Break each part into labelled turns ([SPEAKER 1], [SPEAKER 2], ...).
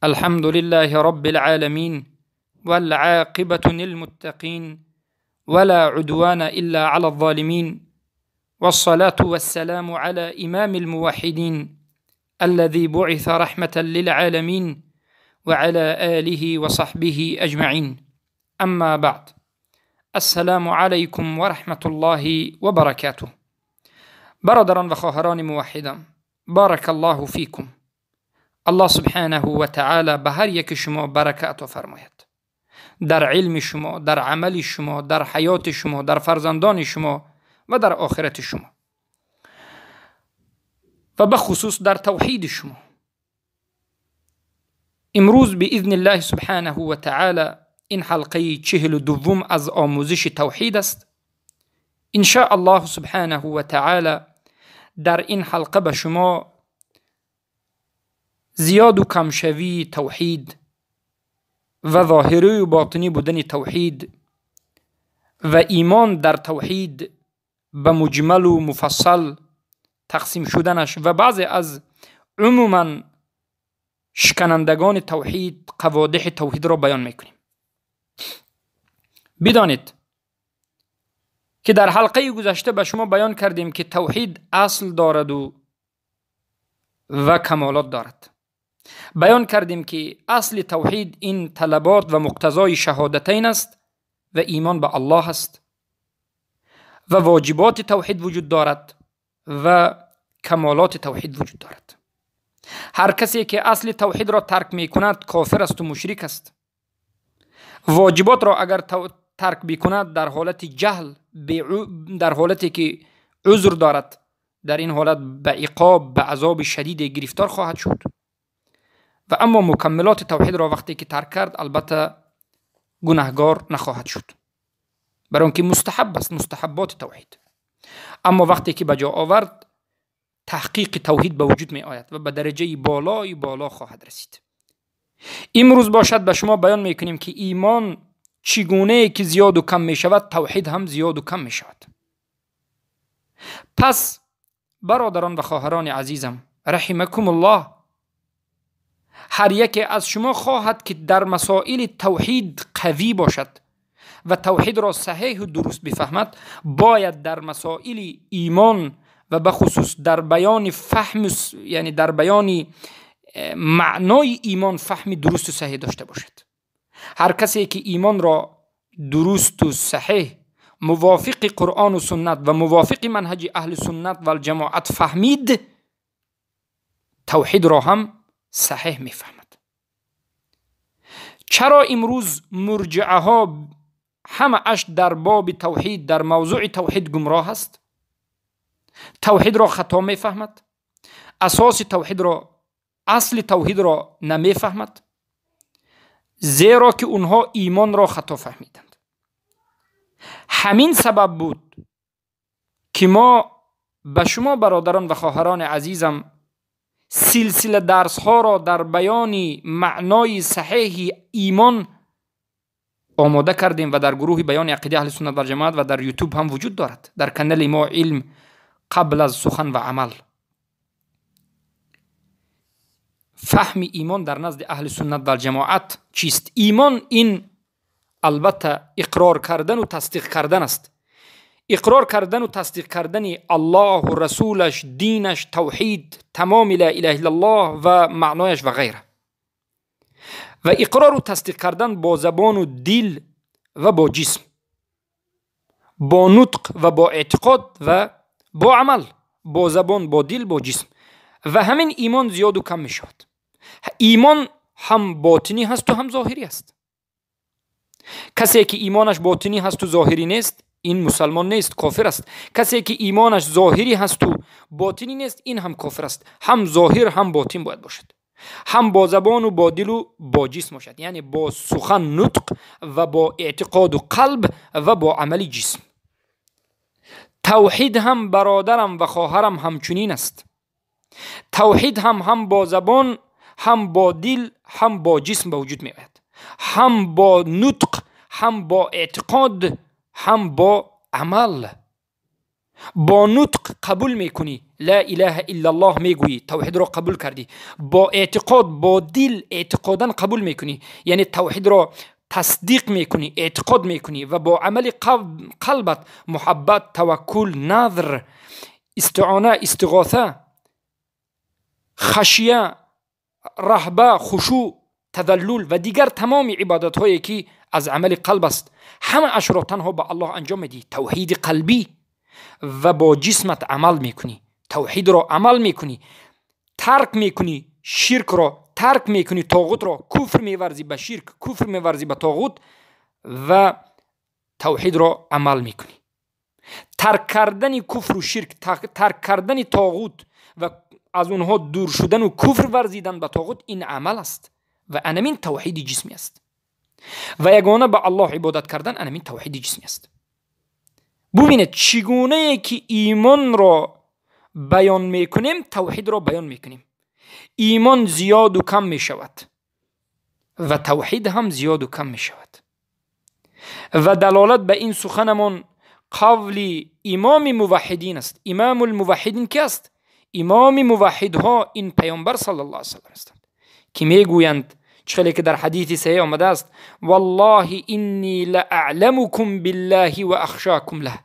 [SPEAKER 1] الحمد لله رب العالمين، والعاقبة للمتقين، ولا عدوان إلا على الظالمين، والصلاة والسلام على إمام الموحدين الذي بعث رحمة للعالمين وعلى آله وصحبه أجمعين. أما بعد، السلام علیکم و رحمة الله و برکاته. برادران و خواهران موحدان، بارک الله فیکم. الله سبحانه و تعالی به هر یک شما برکت فرماید، در علم شما، در عمل شما، در حیات شما، در فرزندان شما و در آخرت شما و به خصوص در توحید شما. امروز باذن الله سبحانه و تعالی این حلقه 42 از آموزش توحید است. ان شاء الله سبحانه و تعالی در این حلقه به شما زیاد و کمشوی توحید و ظاهری و باطنی بودن توحید و ایمان در توحید به مجمل و مفصل تقسیم شدنش و بعضی از عموما شکنندگان توحید، قوادح توحید را بیان میکنیم. بدانید که در حلقه گذشته به شما بیان کردیم که توحید اصل دارد و کمالات دارد. بیان کردیم که اصل توحید این طلبات و مقتضای شهادتین است و ایمان به الله است و واجبات توحید وجود دارد و کمالات توحید وجود دارد. هر کسی که اصل توحید را ترک می کند کافر است و مشرک است. واجبات را اگر ترک بکند در حالت جهل، در حالتی که عذر دارد، در این حالت به عقاب، به عذاب شدید گرفتار خواهد شد. و اما مکملات توحید را وقتی که ترک کرد البته گناهگار نخواهد شد، برای اینکه مستحب است، مستحبات توحید. اما وقتی که به جا آورد تحقیق توحید به وجود می آید و به درجه بالای بالا خواهد رسید. امروز باشد به شما بیان می کنیم که ایمان چگونه که زیاد و کم می شود، توحید هم زیاد و کم می شود. پس برادران و خواهران عزیزم، رحمکم الله، هر یک از شما خواهد که در مسائل توحید قوی باشد و توحید را صحیح و درست بفهمد، باید در مسائل ایمان و به خصوص در بیان فهم، یعنی در بیان معنای ایمان، فهم درست و صحیح داشته باشد. هر کسی که ایمان را درست و صحیح موافق قرآن و سنت و موافق منهج اهل سنت و الجماعت فهمید، توحید را هم صحیح میفهمد. چرا امروز مرجعه ها همه اش در باب توحید، در موضوع توحید گمراه است؟ توحید را خطا میفهمد، اساس توحید را، اصل توحید را نمیفهمد، زیرا که اونها ایمان را خطا فهمیدند. همین سبب بود که ما به شما برادران و خواهران عزیزم سلسله درس ها را در بیان معنای صحیح ایمان آماده کردیم و در گروه بیان عقیده اهل سنت و جماعت و در یوتیوب هم وجود دارد، در کانال ما علم قبل از سخن و عمل. فهم ایمان در نزد اهل سنت و جماعت چیست؟ ایمان این البته اقرار کردن و تصدیق کردن است. اقرار کردن و تصدیق کردن الله و رسولش، دینش، توحید، تمام لا اله الا الله و معنایش و غیره. و اقرار و تصدیق کردن با زبان و دل و با جسم، با نطق و با اعتقاد و با عمل، با زبان، با دل، با جسم. و همین ایمان زیاد و کم می شود. ایمان هم باطنی هست و هم ظاهری است. کسی که ایمانش باطنی هست و ظاهری نیست، این مسلمان نیست، کافر است. کسی که ایمانش ظاهری هست و باطنی نیست، این هم کافر است. هم ظاهر هم باطن باید باشد، هم با زبان و با دل و با جسم باشد، یعنی با سخن نطق و با اعتقاد و قلب و با عمل جسم. توحید هم برادرم و خواهرم همچنین است. توحید هم با زبان، هم با دل، هم با جسم به وجود می آید، هم با نطق، هم با اعتقاد، هم با عمل. با نطق قبول میکنی، لا اله الا الله میگویی، توحید را قبول کردی، با اعتقاد، با دل اعتقادا قبول میکنی، یعنی توحید را تصدیق میکنی، اعتقاد میکنی و با عمل قلبت محبت، توکل، نذر، استعانه، استغاثه، خشیه، رهبه، خشوع، تذلل و دیگر تمام عبادت هایی که از عمل قلب است، همه اش را تنها با الله انجام میدی. توحید قلبی و با جسمت عمل میکنی، توحید را عمل میکنی، ترک میکنی شرک را، ترک میکنی طاغوت را، کفر میورزی به شرک، کفر میورزی به طاغوت و توحید را عمل میکنی. ترک کردن کفر و شرک، ترک کردن طاغوت و از اونها دور شدن و کفر ورزیدن به طاغوت، این عمل است و انمین توحید جسمی است. و یگانه به الله عبادت کردن انمین توحید جسمی است. ببینید چگونه که ایمان را بیان میکنیم، توحید را بیان میکنیم. ایمان زیاد و کم میشود و توحید هم زیاد و کم میشود. و دلالت به این سخنمان قول امام موحدین است. امام الموحدین کی است؟ امام موحدها این پیامبر صلی الله علیه و سلم هستند که میگویند، چخلی که در حدیث صحیح آمده است، والله انی لاعلمکم بالله و اخشاکم له،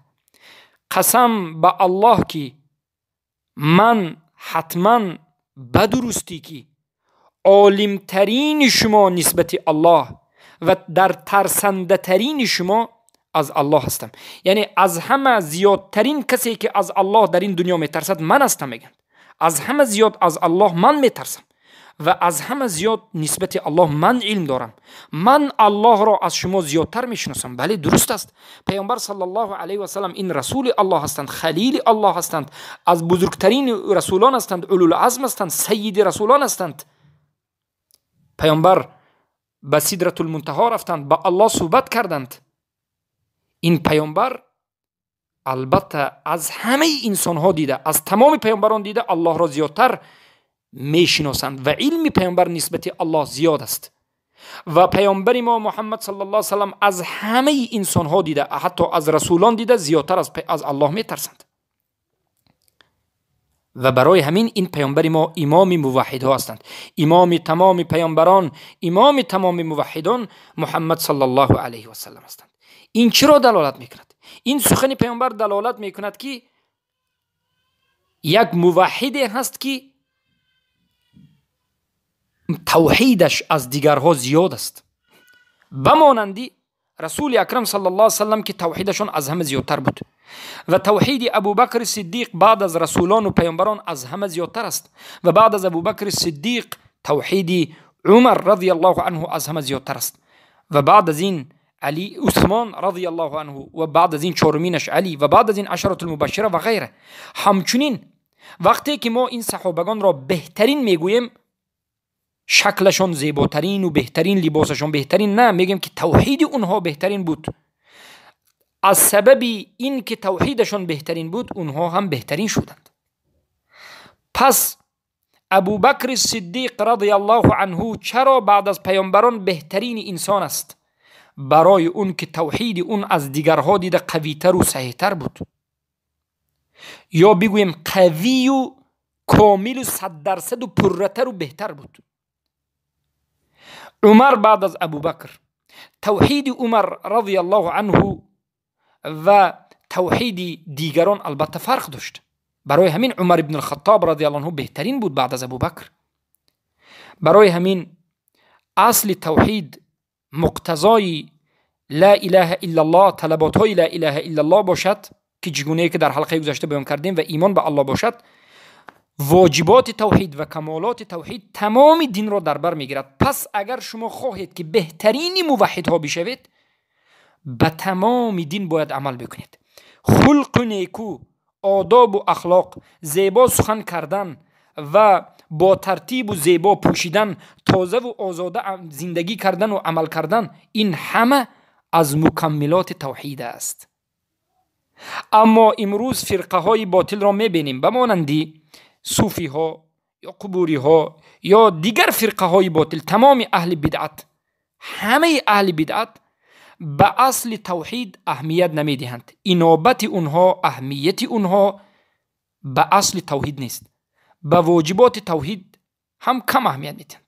[SPEAKER 1] قسم به الله که من حتما به درستی که عالمترین شما نسبت الله و در ترسنده ترین شما از الله هستم. یعنی از همه زیادترین کسی که از الله در این دنیا میترسد من هستم. میگن از همه زیاد از الله من میترسم و از همه زیاد نسبت الله من علم دارم، من الله را از شما زیادتر میشناسم. بله درست است، پیامبر صلی الله علیه و سلم این رسول الله هستند، خلیل الله هستند، از بزرگترین رسولان هستند، اولوالعزم هستند، سید رسولان هستند. پیامبر به سدرة المنتها رفتند، با الله صحبت کردند. این پیامبر البته از همه انسان ها دیده، از تمام پیامبران دیده، الله را زیادتر میشناسند و علم پیامبر نسبت الله زیاد است. و پیامبر ما محمد صلی الله علیه و سلم از همه انسان ها دیده، حتی از رسولان دیده، زیادتر از الله میترسند. و برای همین این پیامبر ما امام موحدها هستند، امام تمام پیامبران، امام تمام موحدان محمد صلی الله علیه و سلم هستند. این چرا دلالت میکند؟ این سخن پیامبر دلالت میکند که یک موحد هست که توحیدش از دیگرها زیاد است، بمانندی رسول اکرم صلی الله علیه وسلم که توحیدشان از همه زیادتر بود و توحید ابوبکر صدیق بعد از رسولان و پیامبران از همه زیادتر است و بعد از ابوبکر صدیق توحید عمر رضی الله عنه از همه زیادتر است و بعد از این علی عثمان رضی الله عنه و بعد از این چهارمینش علی و بعد از این عشرة المبشره و غیره. همچنین وقتی که ما این صحابگان را بهترین میگوییم، شکلشان زیباترین و بهترین، لباسشان بهترین نه، میگیم که توحید اونها بهترین بود. از سبب این که توحیدشان بهترین بود، اونها هم بهترین شدند. پس ابوبکر صدیق رضی الله عنه چرا بعد از پیامبران بهترین انسان است؟ برای اون که توحید اون از دیگرها دیده قویتر و صحیحتر بود، یا بگوییم قوی و کامل و 100% و پرتر و بهتر بود. عمر بعد از ابوبکر، توحید عمر رضی الله عنه و توحید دیگران البته فرق داشت. برای همین عمر ابن الخطاب رضی الله عنه بهترین بود بعد از ابوبکر. برای همین اصل توحید مقتضای لا اله الا الله، طلبات های لا اله الا الله باشد که چگونه که در حلقه گذشته بیان کردیم و ایمان به الله باشد. واجبات توحید و کمالات توحید تمام دین را در بر میگیرد. پس اگر شما خواهید که بهترین موحدها بشوید، به تمام دین باید عمل بکنید. خلق نیکو، آداب و اخلاق، زیبا سخن کردن و با ترتیب و زیبا پوشیدن، تازه و آزاده زندگی کردن و عمل کردن، این همه از مکملات توحید است. اما امروز فرقه های باطل را میبینیم، به مانندی صوفی ها یا قبوری ها یا دیگر فرقه های باطل، تمام اهل بدعت، همه اهل بدعت ба асли тавҳид аҳамият намедиҳанд. Инобати онҳо, аҳамияти онҳо ба асли тавҳид нест. Ба воҷиботи тавҳид ҳам кам аҳамият медиҳанд,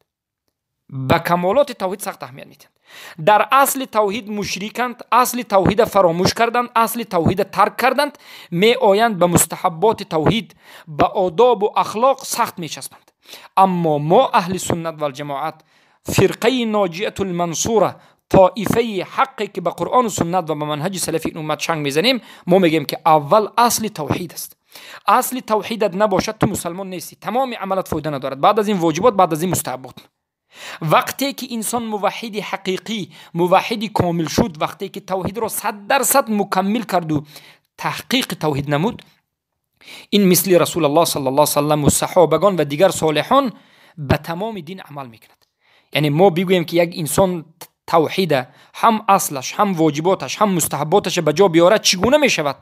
[SPEAKER 1] ба камолоти тавҳид сахт аҳамият медиҳанд. Дар асли тавҳид мушриканд, асли тавҳида фаромӯш карданд, асли тавҳида тарк карданд, меоянд ба мустаҳабботи тавҳид, ба одобу ахлоқ сахт мечаспанд. Аммо мо аҳли суннат валҷамоат, фирқаи ноҷиатул мансура, тоифаи ҳаққе ки ба Қуръону суннат ва ба манҳаҷи салафи ин уммат чанг мезанем, мо мегӯем ки аввал асли тавҳид аст. Асли тавҳидат набошад, ту мусалмон нестӣ, тамоми амалат фоида надорад. Баъд аз ин воҷибот, баъд аз ин мустаҳаббот. Вақте ки инсон муваҳҳиди ҳақиқӣ, муваҳҳиди комил шуд, вақте ки тавҳидро 100% мукаммил карду таҳқиқи тавҳид намуд, ин мисли Расулаллоҳ саллаллоҳу алайҳи васаллам ва саҳобагон ва дигар солиҳон ба тамоми дин амал мекунад. Яъне мо бигӯем ки як инсон тавҳида ҳам аслаш, ҳам воҷиботаш, ҳам мустаҳабботаша ба ҷо биёрад, чӣ гуна мешавад?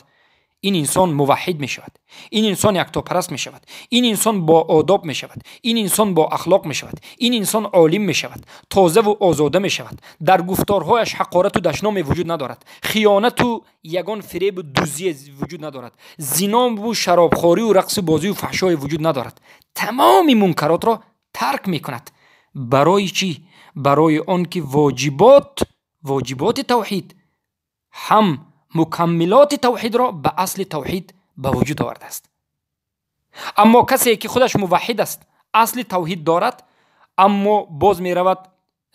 [SPEAKER 1] Ин инсон муваҳҳид мешавад, ин инсон яктопараст мешавад, ин инсон бо одоб мешавад, ин инсон бо ахлоқ мешавад, ин инсон олим мешавад, тозаву озода мешавад, дар гуфторҳояш ҳақорату дашноме вуҷуд надорад, хиёнату ягон фиребу дуздие вуҷуд надорад, зинову шаробхорию рақсу бозию фаҳшое вуҷуд надорад. Тамоми мункаротро тарк мекунад. Барои чӣ? Барои он ки воҷиботи тавҳид ҳам мукаммилоти тавҳидро ба асли тавҳид ба вуҷуд овардааст. Аммо касе ки худаш муваҳҳид аст, асли тавҳид дорад, аммо боз меравад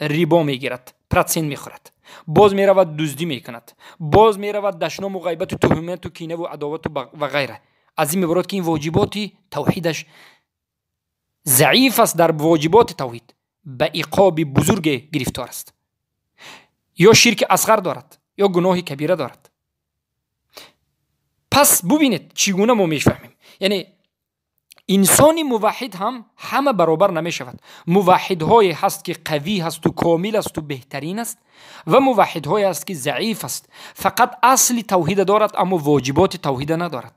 [SPEAKER 1] рибо мегирад, процент мехӯрад, боз меравад дуздӣ мекунад, боз меравад дашному ғайбату туҳмату кинаву адовату ва ғайра. Аз ин мебарод ки ин воҷиботи тавҳидаш заиф аст, дар воҷиботи тавҳид ба иқоби бузурге гирифтор аст. Ё ширки асғар дорад, ё гуноҳи кабира дорад. Пас бубинед чӣ гуна мо мефаҳмем. Яъне инсони муваҳҳид ҳам ҳама баробар намешавад. Муваҳҳидҳое ҳаст ки қавӣ ҳасту комил асту беҳтарин аст ва муваҳҳидҳое ҳаст ки заиф аст, фақат асли тавҳида дорад, аммо воҷиботи тавҳида надорад.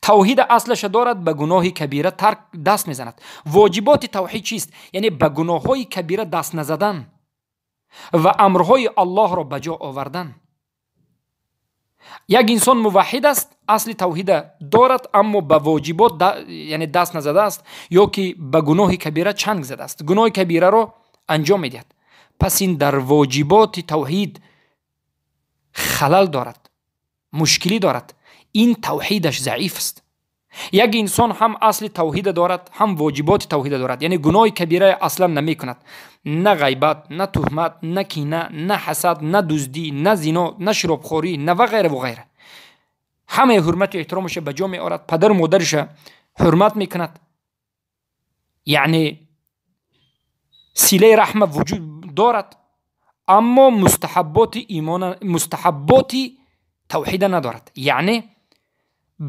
[SPEAKER 1] Тавҳида аслаша дорад, ба гуноҳи кабира тарк даст мезанад. Воҷиботи тавҳид чист? Яъне ба гуноҳҳои кабира даст назадан ва амрҳои Аллоҳро ба ҷо овардан. Як инсон муваҳҳид аст, асли тавҳида дорад, аммо ба воҷибот яъне даст назадааст ё ки ба гуноҳи кабира чанг задааст, гуноҳи кабираро анҷом медиҳад. Пас ин дар воҷиботи тавҳид халал дорад, мушкилӣ дорад, ин тавҳидаш заиф аст. Як инсон ҳам асли тавҳида дорад, ҳам воҷиботи тавҳида дорад, яъне гуноҳи кабира аслан намекунад, на ғайбат, на туҳмат, на кина, на ҳасад, на дуздӣ, на зино, на широбхорӣ, на ва ғайра ва ғайра. Ҳамаи ҳурмату эҳтиромаша ба ҷо меорад, падару модариша ҳурмат мекунад, яъне силаи раҳма вуҷуд дорад, аммо мустаҳабботи имона, мустаҳабботи тавҳида надорад. Яъне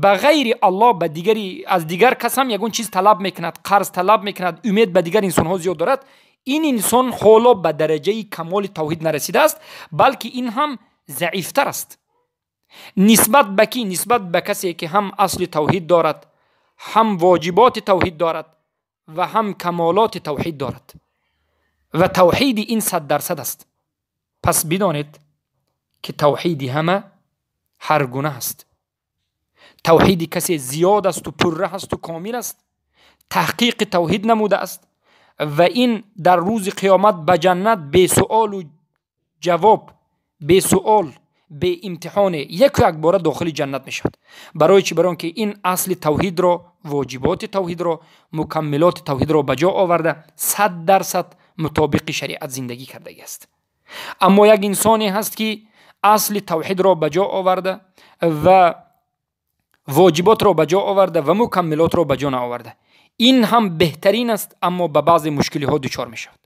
[SPEAKER 1] ба ғайри Аллоҳ ба дигари аз дигар кас ҳам ягон чиз талаб мекунад, қарз талаб мекунад, умед ба дигар инсонҳо зиёд дорад. Ин инсон ҳоло ба дараҷаи камоли тавҳид нарасидааст, балки ин ҳам заифтар аст нисбат ба ки? Нисбат ба касе ки ҳам асли тавҳид дорад, ҳам воҷиботи тавҳид дорад ва ҳам камолоти тавҳид дорад ва тавҳиди ин 100% аст. Пас бидонед ки тавҳиди ҳама ҳар гуна аст. Тавҳиди касе зиёд асту пурра ҳасту комил аст, таҳқиқи тавҳид намудааст ва ин дар рӯзи қиёмат ба ҷаннат бесуолу ҷавоб, бесуол, беимтиҳоне яку якбора дохили ҷаннат мешавад. Барои чӣ? Барои он ки ин асли тавҳидро, воҷиботи тавҳидро, мукаммилоти тавҳидро ба ҷо оварда 100% мутобиқи шариат зиндагӣ кардагӣ аст. Аммо як инсоне ҳаст ки асли тавҳидро ба ҷо оварда ва воҷиботро ба ҷо оварда ва мукаммилотро ба ҷо наоварда. Ин ҳам беҳтарин аст, аммо ба баъзе мушкилиҳо дучор мешавад.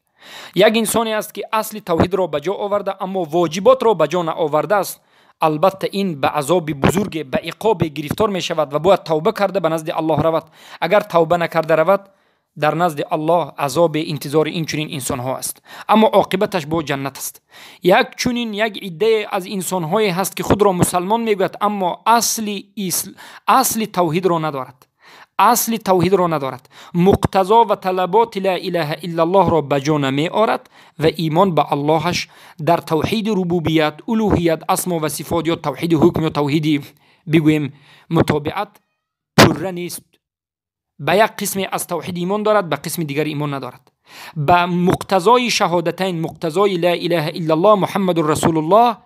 [SPEAKER 1] Як инсоне аст ки асли тавҳидро ба ҷо оварда, аммо воҷиботро ба ҷо наовардааст. Албатта ин ба азоби бузурге, ба иқобе гирифтор мешавад ва бояд тавба карда ба назди Аллоҳ равад. Агар тавба накарда равад, дар назди Аллоҳ азоби интизори ин чунин инсонҳо аст, аммо оқибаташ бо ҷаннат аст. Як чунин як иддае аз инсонҳое ҳаст ки худро мусалмон мегӯяд, аммо асли тавҳидро надорад, асли тавҳидро надорад, муқтазо ва талаботи ла илаҳа иллаллоҳро ба ҷо намеорад ва имон ба Аллоҳаш дар тавҳиди рубубият, улуҳият, асмо ва сифот ё тавҳиди ҳукм ё тавҳиди бигӯем мутобиат пурра нест. Ба як қисме аз тавҳид имон дорад, ба қисми дигар имон надорад. Ба муқтазои шаҳодатайн, муқтазои ла илаҳа иллаллоҳ муҳаммадун расулуллоҳ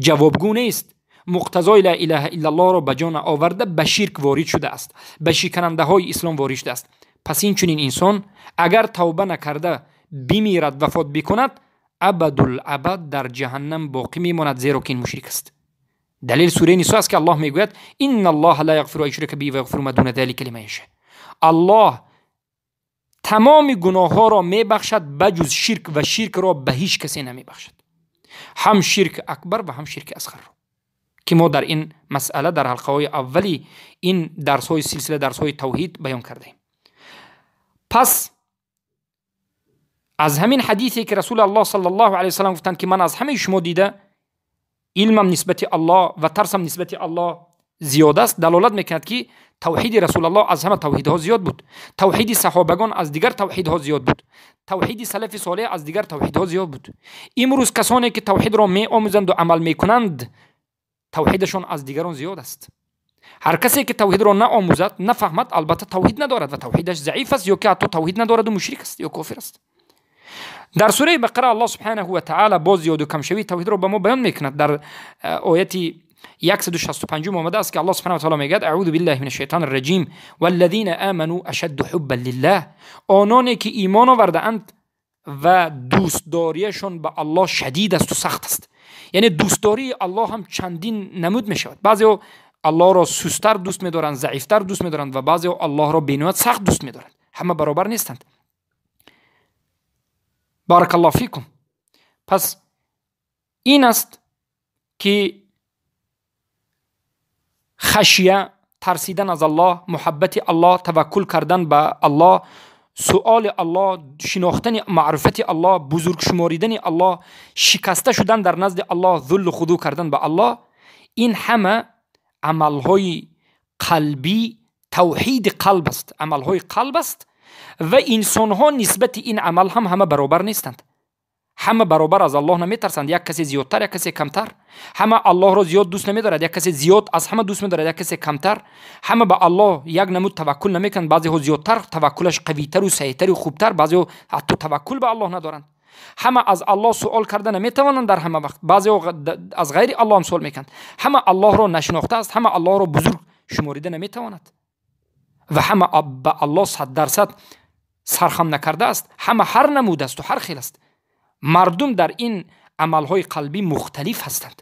[SPEAKER 1] ҷавобгӯ нест. Муқтазои ла илаҳа иллаллоҳро ба ҷо наоварда, ба ширк ворид шудааст, ба шиканандаҳои ислом ворид шудааст. Пас инчунин инсон агар тавба накарда бимирад, вафот бикунад, абадулабад дар ҷаҳаннам боқӣ мемонад, зеро ки ин мушрик аст. Далел сураи Нисо аст, ки Аллоҳ мегӯяд: инна аллоҳа ла яғфиру ан юшрака биҳи ва яғфиру ма дуна залика лиман яша. Аллоҳ тамоми гуноҳҳоро мебахшад ба ҷуз ширк, ва ширкро ба ҳеҷ касе намебахшад, ҳам ширки акбар ва ҳам ширки асғарро, ки мо дар ин масъала дар ҳалқаҳои аввали ин дарсҳои силсила дарсҳои тавҳид баён кардаем. Пас аз ҳамин ҳадисе ки Расули Аллоҳ саллаллоҳу алайҳи васаллам гуфтанд, ки ман аз ҳамаи шумо дида илмам нисбати Аллоҳ ва тарсам нисбати Аллоҳ зиёд аст, далолат мекунад, ки тавҳиди Расулаллоҳ аз ҳама тавҳидҳо зиёд буд, тавҳиди саҳобагон аз дигар тавҳидҳо зиёд буд, тавҳиди салафи солеҳ аз дигар тавҳидҳо зиёд буд. Имрӯз касоне ки тавҳидро меомӯзанду амал мекунанд, тавҳидашон аз дигарон зиёд аст. Ҳар касе ки тавҳидро наомӯзад, нафаҳмад, албатта тавҳид надорад ва тавҳидаш заиф аст, ё ки ҳатто тавҳид надораду мушрик аст ё кофир аст. Дар сураи Бақара Аллоҳ субҳанаҳу ва таъала боз зиёду камшавии тавҳидро ба мо баён мекунад. Дар ояти 165 омада аст, ки Аллоҳ субҳанаҳу ва таъала мегӯяд: аъузу биллаҳи мин ашшайтони рраҷим, валлазина аману ашадду ҳуббан лиллаҳ. Ононе ки имон овардаанд ва дӯстдориашон ба Аллоҳ шадид асту сахт аст. Яъне дӯстдории Аллоҳ ҳам чандин намуд мешавад. Баъзеҳо Аллоҳро сустар дӯст медоранд, заифтар дӯст медоранд ва баъзеҳо Аллоҳро бениҳоят сахт дӯст медоранд. Ҳама баробар нестанд. Баракаллоҳу фикум. Пас ин аст, ки хашия, тарсидан аз Аллоҳ, муҳаббати Аллоҳ, таваккул кардан ба Аллоҳ, суоли Аллоҳ, шинохтани маърифати Аллоҳ, бузург шуморидани Аллоҳ, шикаста шудан дар назди Аллоҳ, зуллу худӯ кардан ба Аллоҳ, ин ҳама амалҳои қалбӣ, тавҳиди қалб аст, амалҳои қалб аст. Ва инсонҳо нисбати ин амал ҳам ҳама баробар нестанд. Ҳама баробар аз Аллоҳ наметарсанд, як касе зиёдтар, як касе камтар. Ҳама Аллоҳро зиёд дӯст намедорад, як касе зиёд аз ҳама дӯст медорад, як касе камтар. Ҳама ба Аллоҳ як намуд таваккул намекунанд, баъзеҳо зиёдтар таваккулаш қавитару саҳиҳтару хубтар, баъзеҳо ҳатто таваккул ба Аллоҳ надоранд. Ҳама аз Аллоҳ суол карда наметавонанд дар ҳама вақт, баъзеҳо аз ғайри Аллоҳ ҳам суол мекунанд. Ҳама Аллоҳро нашинохтааст, ҳама Аллоҳро бузург шуморида наметавонад ва ҳама ба Аллоҳ 100% сархам накардааст. Ҳама ҳар намуд асту ҳар хел аст. Мардум дар ин амалҳои қалбӣ мухталиф ҳастанд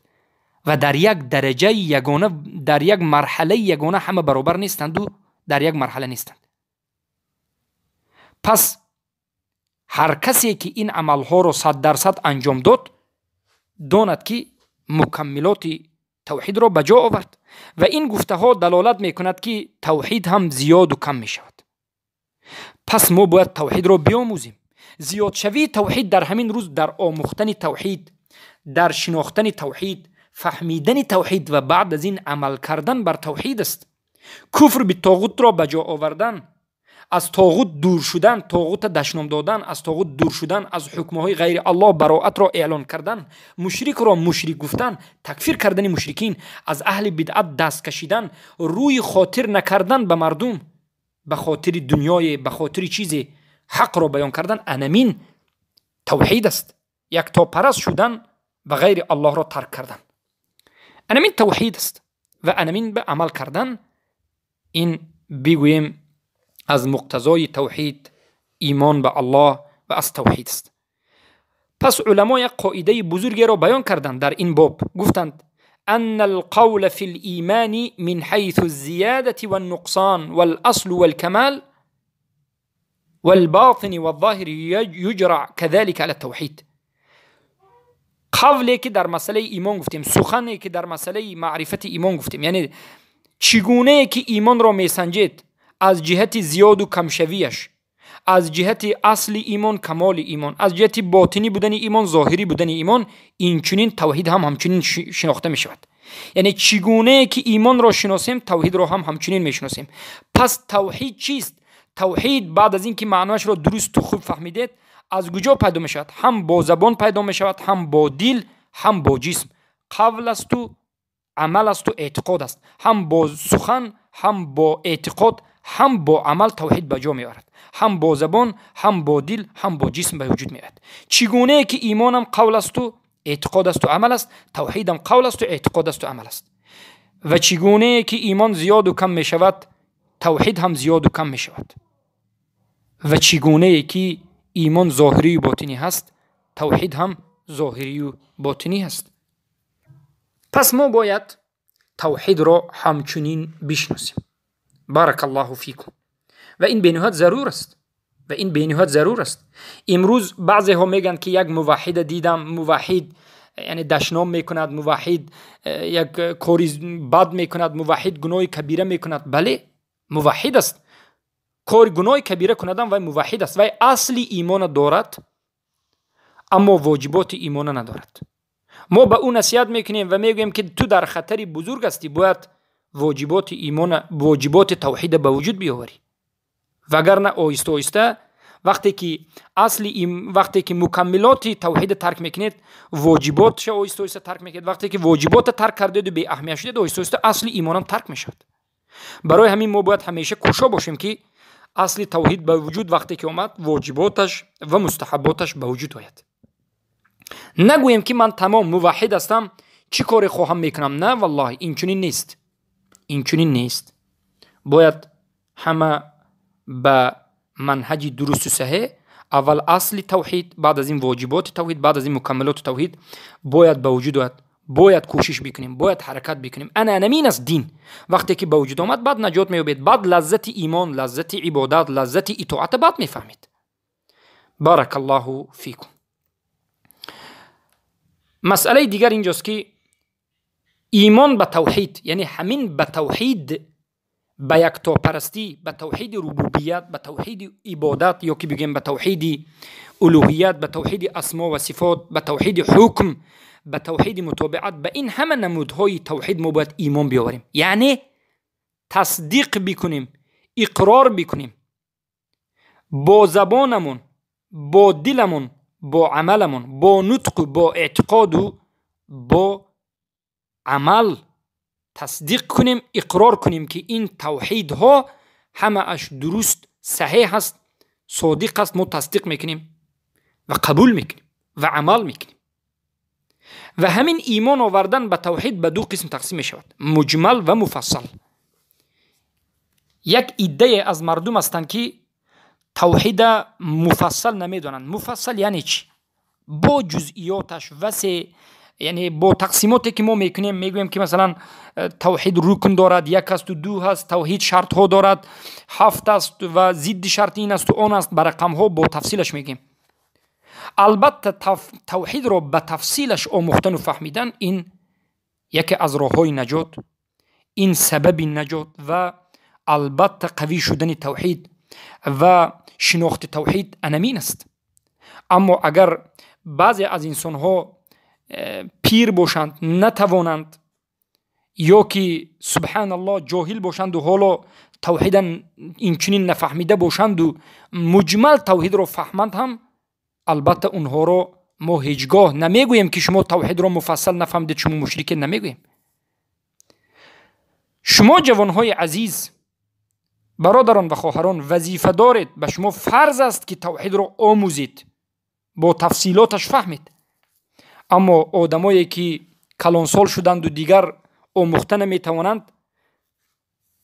[SPEAKER 1] ва дар як дараҷаи ягона, дар як марҳалаи ягона ҳама баробар нестанду дар як марҳала нестанд. Пас ҳар касе ки ин амалҳоро 100% анҷом дод, донад, ки мукаммилоти тавҳидро ба ҷо овард. Ва ин гуфтаҳо далолат мекунад, ки тавҳид ҳам зиёду кам мешавад. Пас мо бояд тавҳидро биомӯзем. Зиёдшавии тавҳид дар ҳамин рӯз дар омӯхтани тавҳид, дар шинохтани тавҳид, фаҳмидани тавҳид ва баъд аз ин амал кардан бар тавҳид аст. Куфр битоғутро ба ҷо овардан, аз тоғут дур шудан, тоғута дашном додан, аз тоғут дур шудан, аз ҳукмҳои ғайри Аллоҳ бароатро эълон кардан, мушрикро мушрик гуфтан, такфир кардани мушрикин, аз аҳли бидъат даст кашидан, рӯи хотир накардан ба мардум ба хотири дунёе, ба хотири чизе, ҳақро баён кардан, анамин тавҳид аст. Яктопараст шудан ва ғайри Аллоҳро тарк кардан, анамин тавҳид аст. Ва анамин ба амал кардан, ин бигӯем аз муқтазои тавҳид, имон ба Аллоҳ ва аз тавҳид аст. Пас уламо як қоидаи бузургеро баён карданд дар ин боб. Гуфтанд: أن القول في الإيمان من حيث الزيادة والنقصان والأصل والكمال والباطن والظاهر يجرى كذلك على التوحيد. قوله که در مسئله ایمان گفتیم، سخنی که در مسئله معرفت ایمان گفتیم، یعنی چگونه که ایمان را میسنجید از جهت زیاد و کمشویش، از جهت اصل ایمان، کمال ایمان، از جهت باطنی بودن ایمان، ظاهری بودن ایمان، این چنین توحید هم همچنین شناخته می شود. Яъне чӣ гунае ки имонро шиносем, тавҳидро ҳам ҳамчунин мешиносем. Пас тавҳид чист? Тавҳид баъд аз ин ки маъноашро дурусту хуб фаҳмидед, аз куҷо пайдо мешавад? Ҳам бо забон пайдо мешавад, ҳам бо дил, ҳам бо ҷисм. Қавл асту амал асту эътиқод аст. Ҳам бо сухан, ҳам бо эътиқод, ҳам бо амал тавҳид ба ҷо меорад. Ҳам бо забон, ҳам бо дил, ҳам бо ҷисм ба вуҷуд меояд. Чӣ гунае ки имонам қавл асту эътиқод асту амал аст, тавҳидам қавл асту эътиқод асту амал аст. Ва чӣ гунае ки имон зиёду кам мешавад, тавҳид ҳам зиёду кам мешавад. Ва чӣ гунае ки имон зоҳирию ботинӣ ҳаст, тавҳид ҳам зоҳирию ботинӣ ҳаст. Пас мо бояд тавҳидро ҳамчунин бишносем. Баракаллоҳу фикум. Ва ин бениҳоят зарур аст. Ва ин бениҳоят зарур аст. Имрӯз баъзеҳо мегӯянд, ки як муваҳҳида дидам, муваҳҳид яъне дашном мекунад, муваҳҳид як кори бад мекунад, муваҳҳид гуноҳи кабира мекунад. Бале, муваҳҳид аст. Кори гуноҳи кабира кунадам, вай муваҳҳид аст. Вай асли имона дорад, аммо воҷиботи имона надорад. Мо ба ӯ насиҳат мекунем ва мегӯем, ки ту дар хатари бузург ҳастӣ, бояд воҷиботи имона, воҷиботи тавҳида ба вуҷуд биёварӣ. Вагарна оҳиста оҳиста вақте ки асли вақте ки мукаммилоти тавҳида тарк мекунед, воҷиботша оҳиста оҳиста тарк мекунед. Вақте ки воҷибота тарк кардеду беаҳамият шудед, оҳиста оҳиста асли имонам тарк мешавад. Барои ҳамин мо бояд ҳамеша кӯшо бошем, ки асли тавҳид ба вуҷуд вақте ки омад, воҷиботаш ва мустаҳаботаш ба вуҷуд ояд. Нагӯем, ки ман тамом муваҳҳид ҳастам, чӣ коре хоҳам мекунам. На, валлоҳи, инчунин нест, инчунин нест. Бояд ҳама ба манҳаҷи дурусту саҳеҳ, аввал асли тавҳид, баъд аз ин воҷиботи тавҳид, баъд аз ин мукаммалоти тавҳид бояд ба вуҷуд ояд. Бояд кӯшиш бикунем, бояд ҳаракат бикунем. Ана анамин аст дин. Вақте ки ба вуҷуд омад, баъд наҷот меёбед, баъд лаззати имон, лаззати ибодат, лаззати итоата баъд мефаҳмед. Баракаллоҳу фикум. Масъалаи дигар инҷост, ки имон ба тавҳид, яъне ҳамин ба тавҳид, ба яктопарастӣ, ба тавҳиди рубубият, ба тавҳиди ибодат, ё ки бигӯем ба тавҳиди улӯҳият, ба тавҳиди асмо ва сифот, ба тавҳиди ҳукм, ба тавҳиди мутобиат, ба ин ҳама намудҳои тавҳид мо бояд имон биёварем, яъне тасдиқ бикунем, иқрор бикунем бо забонамон, бо диламон, бо амаламон, бо нутқу бо эътиқоду бо амал тасдиқ кунем, иқрор кунем, ки ин тавҳидҳо ҳамааш дуруст, саҳеҳ аст, содиқ аст. Мо тасдиқ мекунем ва қабул мекунем ва амал мекунем. Ва ҳамин имон овардан ба тавҳид ба ду қисм тақсим мешавад: муҷмал ва муфассал. Як иддае аз мардум ҳастанд, ки тавҳида муфассал намедонанд. Муфассал яъне чӣ? Бо ҷузъиёташ, васе, яъне бо тақсимоте ки мо мекунем, мегӯем, ки масалан тавҳид рукн дорад, як асту ду ҳаст, тавҳид шартҳо дорад, ҳафт аст ва зидди шарти ин асту он аст, ба рақамҳо бо тафсилаш мегӯем. Албатта, тавҳидро ба тафсилаш омӯхтану фаҳмидан ин яке аз роҳҳои наҷот, ин сабаби наҷот ва албатта қавӣ шудани тавҳид ва шинохти тавҳид анамин аст. Аммо агар баъзе аз инсонҳо пир бошанд, натавонанд, ё ки субҳаналлоҳ ҷоҳил бошанду ҳоло тавҳида инчунин нафаҳмида бошанду муҷмал тавҳидро фаҳманд ҳам, албатта онҳоро мо ҳеҷ гоҳ намегӯем, ки шумо тавҳидро муфассал нафаҳмидед, шумо мушрике намегӯем. Шумо, ҷавонҳои азиз, бародарон ва хоҳарон, вазифа доред, ба шумо фарз аст, ки тавҳидро омӯзед, бо тафсилоташ фаҳмед. Аммо одамое ки калонсол шуданду дигар омӯхта наметавонанд,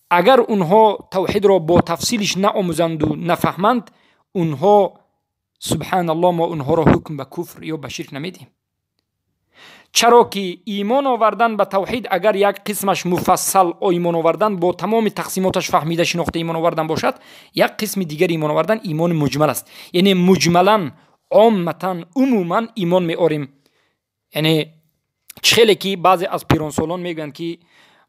[SPEAKER 1] агар онҳо тавҳидро бо тафсилиш наомӯзанду нафаҳманд, онҳо, субҳаналлоҳ, мо онҳоро ҳукм ба куфр ё ба ширк намедиҳем. Чаро ки имон овардан ба тавҳид, агар як қисмаш муфассал имон овардан, бо тамоми тақсимоташ фаҳмида, шинохта имон овардан бошад, як қисми дигари имон овардан имони муҷмал аст. Яъне муҷмалан, омматан, умуман имон меорем. Яъне чӣ хеле ки баъзе аз пиронсолон мегӯянд, ки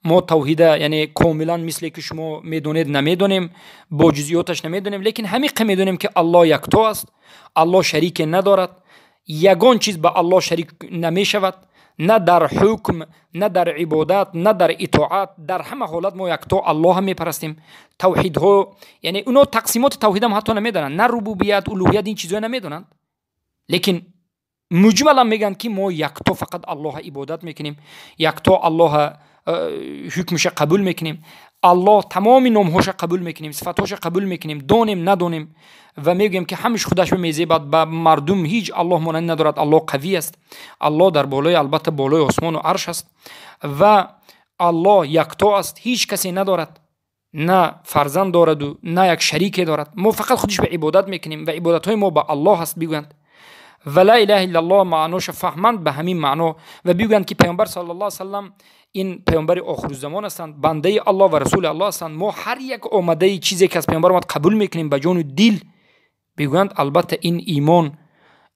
[SPEAKER 1] мо тавҳида, яъне комилан мисле ки шумо медонед намедонем, бо ҷузъиёташ намедонем, лекин ҳамиқа медонем, ки Аллоҳ якто аст, Аллоҳ шарике надорад, ягон чиз ба Аллоҳ шарик намешавад. на дар ҳукм, на дар ибодат, на дар итоат, дар ҳама ҳолат мо якто Аллоҳ мепарастем. Тавҳидҳо, яъне уно тақсимоти тавҳидам ҳатто намедонанд, на рубубият, улуҳият, ин чизҳоя намедонанд, лекин муҷмалан мегӯянд, ки мо якто фақат Аллоҳа ибодат мекунем, якто Аллоҳа ҳукмша қабул мекунем, Аллоҳ тамоми номҳоша қабул мекунем, сифатҳоша қабул мекунем, донем надонем, ва мегӯем, ки ҳамаш худаш мезебад, ба мардум ҳеҷ Аллоҳ монанд надорад, Аллоҳ қавӣ аст, Аллоҳ дар болои, албатта, болои осмону арш аст ва Аллоҳ якто аст, ҳеҷ касе надорад, на фарзанд дораду на як шарике дорад, мо фақат худиш ба ибодат мекунем ва ибодатҳои мо ба Аллоҳ аст, бигӯянд ва ла илаҳа иллаллоҳ маъноша фаҳманд ба ҳамин маъно ва бигӯянд, ки Паёмбар саллаллоҳу алайҳи васаллам ин паёмбари охирузамон ҳастанд, бандаи Аллоҳ ва расули Аллоҳ ҳастанд, мо ҳар як омадаи чизе, ки аз паёмбар омад, қабул мекунем ба ҷону дил, бигӯянд, албатта, ин имон,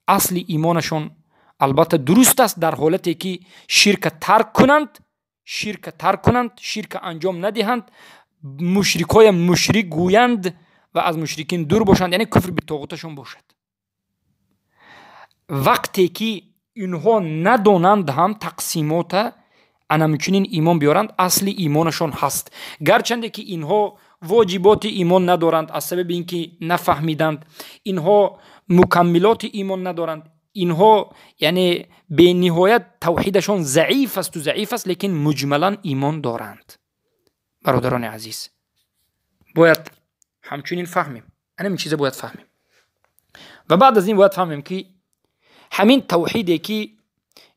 [SPEAKER 1] асли имонашон, албатта, дуруст аст, дар ҳолате ки ширка тарк кунанд, ширка тарк кунанд, ширка анҷом надиҳанд, мушрикҳоя мушрик гӯянд ва аз мушрикин дур бошанд, яъне куфр битоғуташон бошад. Вақте ки инҳо надонанд ҳам тақсимота, анамчунин имон биёранд, асли имонашон ҳаст, гарчанде ки инҳо воҷиботи имон надоранд аз сабаби ин ки нафаҳмиданд, инҳо мукаммилоти имон надоранд, инҳо, яъне, бениҳоят тавҳидашон заиф асту заиф аст, лекин муҷмалан имон доранд. Бародарони азиз, бояд ҳамчунин фаҳмем, анамин чиза бояд фаҳмем ва баъд аз ин бояд фаҳмем, ки ҳамин тавҳиде, ки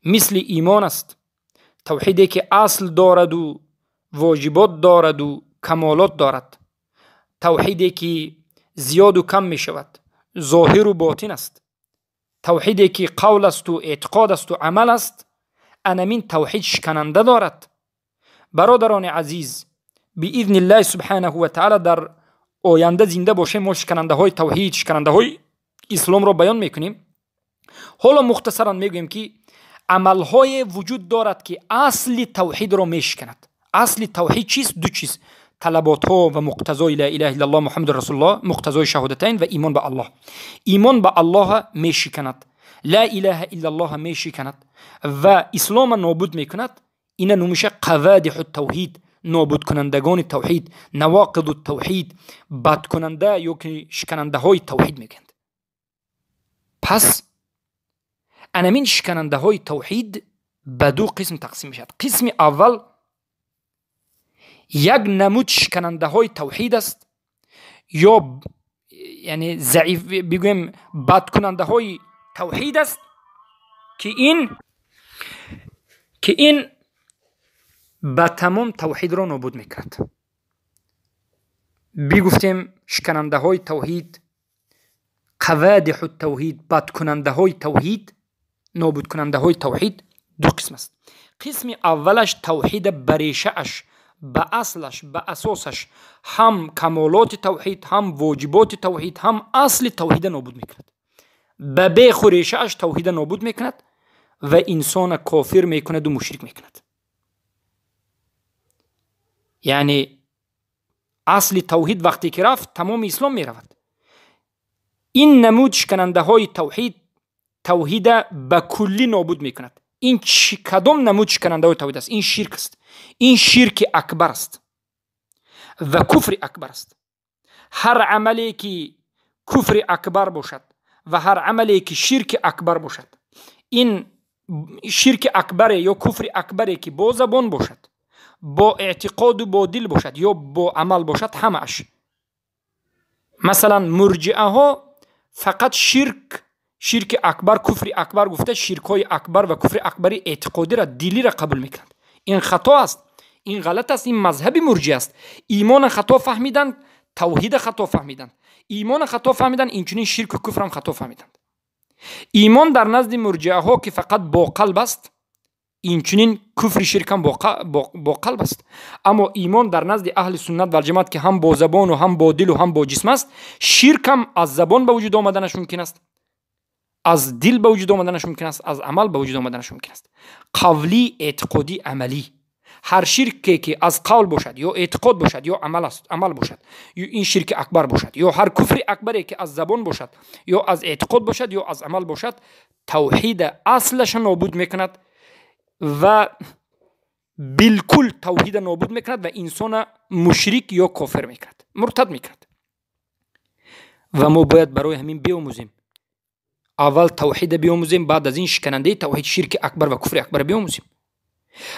[SPEAKER 1] мисли имон аст, тавҳиде, ки асл дораду воҷибот дораду камолот дорад, тавҳиде, ки зиёду кам мешавад, зоҳиру ботин аст, тавҳиде, ки қавл асту эътиқод асту амал аст, анамин тавҳид шикананда дорад. Бародарони азиз, биизни Иллаҳи субҳанаҳу ва таала, дар оянда зинда бошем, мо шиканандаҳои тавҳид, шиканандаҳои исломро баён мекунем. Ҳоло мухтасаран мегӯем, ки амалҳое вуҷуд дорад, ки асли тавҳидро мешиканад. Асли тавҳид чист? Ду чиз: талаботҳо ва муқтазои ла илаҳа иллаллоҳ Муҳаммаду расулуллоҳ, муқтазои шаҳодатайн ва имон ба Аллоҳ. Имон ба Аллоҳа мешиканад, ла илаҳа иллаллоҳа мешиканад ва ислома нобуд мекунад. Ина номиша қавадиҳу тавҳид, нобудкунандагони тавҳид, навоқиду тавҳид, бадкунанда ё ки шиканандаҳои тавҳид мегӯянд. Пас анамин шиканандаҳои тавҳид ба ду қисм тақсим мешавад. Қисми аввал як намуд шиканандаҳои тавҳид аст ё, яъне, заиф бигӯем, бадкунандаҳои тавҳид аст, ки ин ба тамом тавҳидро нобуд мекунад. Бигуфтем, шиканандаҳои тавҳид, қавадиҳу тавҳид, бадкунандаҳои тавҳид, нобудкунандаҳои тавҳид ду қисм аст. Қисми аввалаш тавҳида ба решааш, ба аслаш, ба асосаш, ҳам камолоти тавҳид, ҳам воҷиботи тавҳид, ҳам асли тавҳида нобуд мекунад, ба беху решааш тавҳида нобуд мекунад ва инсона кофир мекунаду мушрик мекунад. Яъне асли тавҳид вақте ки рафт, тамоми ислом меравад. Ин намуд шиканандаҳои тавҳид тавҳида ба куллӣ нобуд мекунад. Ин кадом намуд шиканандаҳои тавҳид аст? Ин ширк аст, ин ширки акбар аст ва куфри акбар аст. Ҳар амале, ки куфри акбар бошад ва ҳар амале, ки ширки акбар бошад, ин ширки акбаре ё куфри акбаре, ки бо забон бошад, бо эътиқоду бо дил бошад ё бо амал бошад, ҳамааш. Масалан, мурҷиаҳо фақат ширк, ширки акбар, куфри акбар гуфта, ширкҳои акбар ва куфри акбари эътиқодира, дилира қабул мекунанд. Ин хато аст, ин ғалат аст, ин мазҳаби мурҷиа аст. Имона хато фаҳмиданд, тавҳида хато фаҳмиданд, имона хато фаҳмиданд, инчунин ширку куфрам хато фаҳмиданд. Имон дар назди мурҷиаҳо, ки фақат бо қалб аст, инчунин куфри ширкам бо қалб аст. Аммо имон дар назди аҳли суннат валҷамоат, ки ҳам бо забону ҳам бо дилу ҳам бо ҷисм аст, ширкам аз забон ба вуҷуд омаданаш мумкин аст, аз дил ба вуҷуд омаданаш мумкин аст, аз амал ба вуҷуд омаданаш мумкин аст. Қавлӣ, эътиқодӣ, амалӣ. Ҳар ширке, ки аз қавл бошад ё эътиқод бошад ё амал бошад, ин ширки акбар бошад, ё ҳар куфри акбаре, ки аз забон бошад ё аз эътиқод бошад ё аз амал бошад, тавҳида аслаша нобуд мекунад. ва билкул тавҳида нобуд мекунад ва инсона мушрик ё кофир мекунад, муртад мекунад. Ва мо бояд барои ҳамин биомӯзем. Аввал тавҳида биомӯзем, баъд аз ин шиканандаи тавҳид, ширки акбар ва куфри акбар биомӯзем.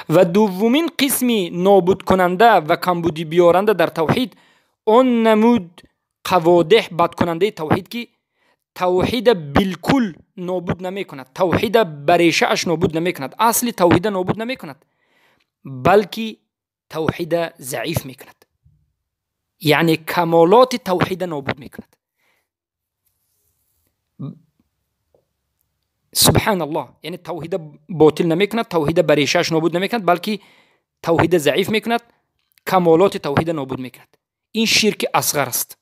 [SPEAKER 1] Ва дуввумин қисми нобудкунанда ва камбудӣ биёранда дар тавҳид он намуд қаводеҳ бадкунандаи тавҳид, ки тавҳида билкул нобуд намекунад, тавҳида ба решааш нобуд намекунад, асли тавҳида нобуд намекунад, балки тавҳида заиф мекунад, яъне камолоти тавҳида нобуд мекунад. Субҳаналлоҳ, яъне тавҳида ботил намекунад, тавҳида ба решааш нобуд намекунад, балки тавҳида заиф мекунад, камолоти тавҳида нобуд мекунад. Ин ширки асғар аст.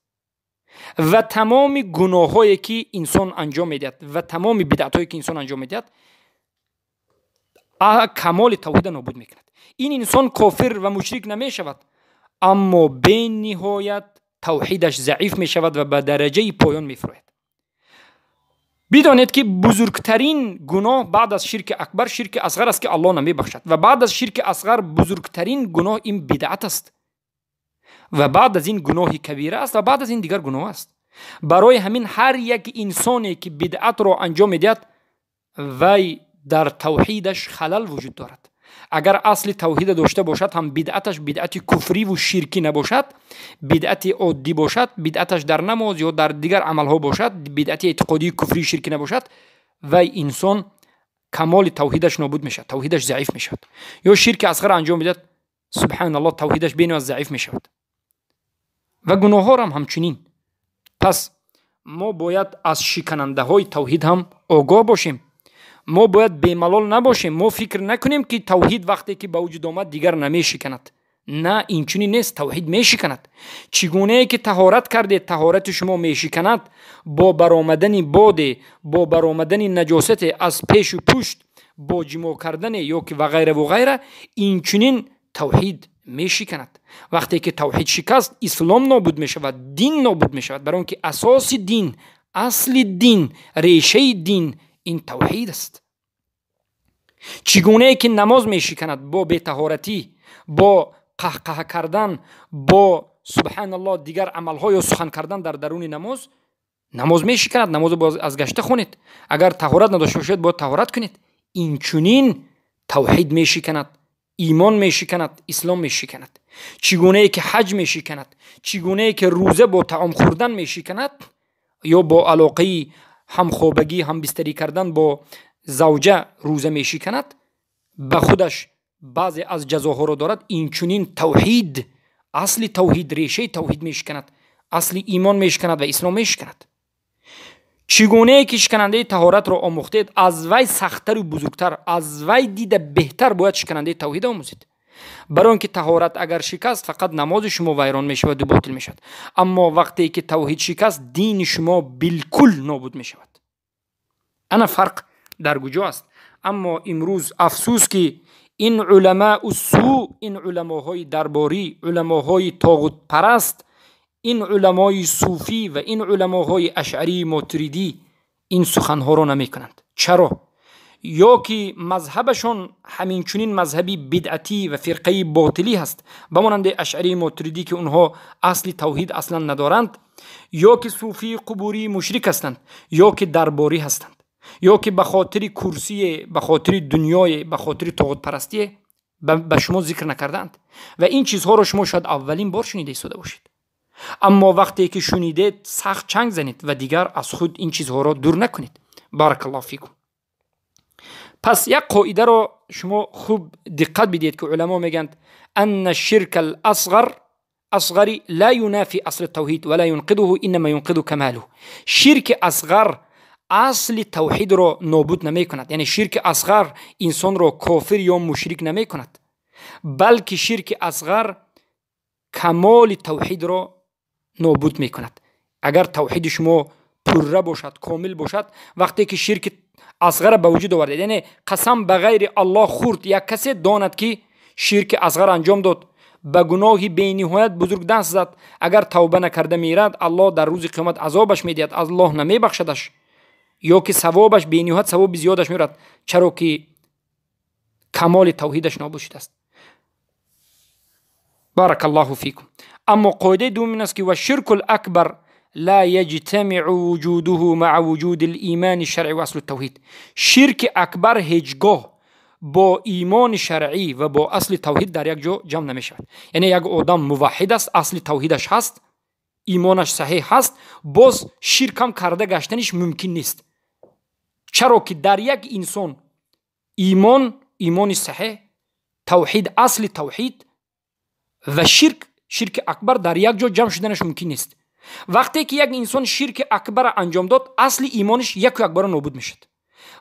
[SPEAKER 1] Ва тамоми гуноҳҳое ки инсон анҷом медиҳад ва тамоми бидъатҳое ки инсон анҷом медиҳад, камоли тавҳида нобуд мекунад. Ин инсон кофир ва мушрик намешавад, аммо бениҳоят тавҳидаш заиф мешавад ва ба дараҷаи поён мефурояд. Бидонед ки бузургтарин гуноҳ баъд аз ширки акбар ширки асғар аст, ки Аллоҳ намебахшад. Ва баъд аз ширки асғар бузургтарин гуноҳ ин бидъат аст. Ва баъд аз ин гуноҳи кабира аст ва баъд аз ин дигар гуноҳ аст. Барои ҳамин ҳар як инсоне ки бидъатро анҷом медиҳад, вай дар тавҳидаш халал вуҷуд дорад. Агар асли тавҳида дошта бошад ҳам бидъаташ бидъати куфриву ширкӣ набошад, бидъати оддӣ бошад, бидъаташ дар намоз ё дар дигар амалҳо бошад, бидъати эътиқодии куфрию ширкӣ набошад, вай инсон камоли тавҳидаш нобуд мешавад, тавҳидаш заиф мешавад. Ё ширки асғар анҷом медиҳад, субҳаналлоҳ, тавҳидаш бениҳоят заиф мешавад. Ва гуноҳҳорам ҳамчунин. Пас мо бояд аз шиканандаҳои тавҳид ҳам огоҳ бошем. Мо бояд бемалол набошем. Мо фикр накунем, ки тавҳид вақте ки ба вуҷуд омад дигар намешиканад. На, инчунин нест, тавҳид мешиканад. Чӣ гунае ки таҳорат кардед, таҳорати шумо мешиканад, бо баромадани боде, бо баромадани наҷосате аз пешу пушт, бо ҷимоъ кардане ё ки ва ғайра ва ғайра, инчунин тавҳид мешиканад. Вақте ки тавҳид шикаст, ислом нобуд мешавад, дин нобуд мешавад, барои он ки асоси дин, асли дин, решаи дин ин тавҳид аст. Чӣ гунае ки намоз мешиканад бо бетаҳоратӣ, бо қаҳқаҳа кардан, бо субҳаналлоҳ дигар амалҳо ё сухан кардан дар даруни намоз, намоз мешиканад, намозро боз аз гашта хонед. Агар таҳорат надошта бошед, бояд таҳорат кунед. Инчунин тавҳид мешиканад, имон мешиканад, ислом мешиканад. Чӣ гунае ки ҳаҷ мешиканад, чӣ гунае ки рӯза бо таом хӯрдан мешиканад ё бо алоқаи ҳамхобагӣ, ҳамбистарӣ кардан бо завҷа рӯза мешиканад, ба худаш баъзе аз ҷазоҳоро дорад. Инчунин тавҳид, асли тавҳид, решаи тавҳид мешиканад, асли имон мешиканад ва ислом мешиканад. Чӣ гунае ки шиканандаи таҳоратро омӯхтед, аз вай сахттару бузургтар, аз вай дида беҳтар бояд шиканандаи тавҳид омӯзед. Барои он ки таҳорат агар шикаст, фақат намози шумо вайрон мешаваду ботил мешавад. Аммо вақте ки тавҳид шикаст, дини шумо билкул нобуд мешавад. Ана фарқ дар куҷо аст? Аммо имрӯз афсӯс, ки ин уламау су, ин уламоҳои дарборӣ, уламоҳои тоғутпараст, ин уламои суфӣ ва ин уламоҳои ашъарии мотуридӣ ин суханҳоро намекунанд. Чаро? Ё ки мазҳабашон ҳаминчунин мазҳаби бидъатӣ ва фирқаи ботилӣ ҳаст, ба монанди ашъарии мотуридӣ, ки онҳо асли тавҳид аслан надоранд, ё ки суфии қубурии мушрик ҳастанд, ё ки дарборӣ ҳастанд, ё ки ба хотири курсие, ба хотири дунёе, ба хотири тоғутпарастие ба шумо зикр накардаанд. Ва ин чизҳоро шумо шояд аввалин бор шунида истода бошед. Аммо вақте ки шунидед, сахт чанг занед ва дигар аз худ ин чизҳоро дур накунед. Баракаллоҳу фикум. Пас як қоидаро шумо хуб диққат бидиҳед, ки уламо мегӯянд: анна ширка аласғар асғари ла юнафи асли тавҳид ва ла юнқидуҳу, иннама юнқиду камалуҳ. Ширки асғар асли тавҳидро нобуд намекунад, яъне ширки асғар инсонро кофир ё мушрик намекунад, балки ширки асғар камоли тавҳидро нобуд мекунад. Агар тавҳиди шумо пурра бошад, комил бошад, вақте ки ширки асғара ба вуҷуд овардед, яъне қасам ба ғайри Аллоҳ хӯрд, як касе донад, ки ширки асғар анҷом дод, ба гуноҳи бениҳоят бузург даст зад, агар тавба накарда мирад, Аллоҳ дар рӯзи қиёмат азобаш медиҳад, Аллоҳ намебахшадаш, ё ки савобаш бениҳоят савоби зиёдаш меорад, чаро ки Камоли тавҳидаш нобуд шудааст. Барак Аллоҳу фикум. Аммо қоидаи дуввум ин аст, ки والشرك الأكبر لا يجتمع وجوده مع وجود الإيمان الشرعي وأصل التوحيد. Ширки акбар ҳеҷгоҳ бо имони шаръӣ ва бо асли тавҳид дар як ҷо ҷамъ намешавад. Яъне як одам муваҳҳид аст, асли тавҳидаш ҳаст, имонаш саҳеҳ ҳаст, боз ширкам карда гаштаниш мумкин нест. Чаро ки дар як инсон имон, имони саҳеҳ, тавҳид, асли тавҳид ва ширк, ширки акбар дар як ҷо ҷамъ шуданаш мумкин нест. Вақте ки як инсон ширки акбарро анҷом дод, асли имониш яку якбора нобуд мешавад.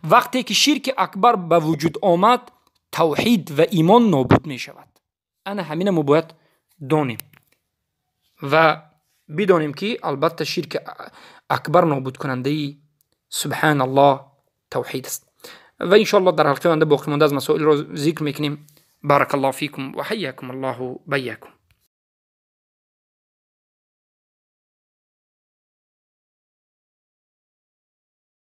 [SPEAKER 1] Вақте ки ширки акбар ба вуҷуд омад, тавҳид ва имон нобуд мешавад. Ана ҳамина мо бояд донем ва бидонем, ки албатта ширки акбар нобудкунандаи, субҳаналлоҳ, тавҳид аст. Ва иншоаллоҳ дар ҳалқаи оянда боқимонда аз масоилро зикр мекунем. Барак Аллоҳу фикум ва ҳайякум Аллоҳу байякум.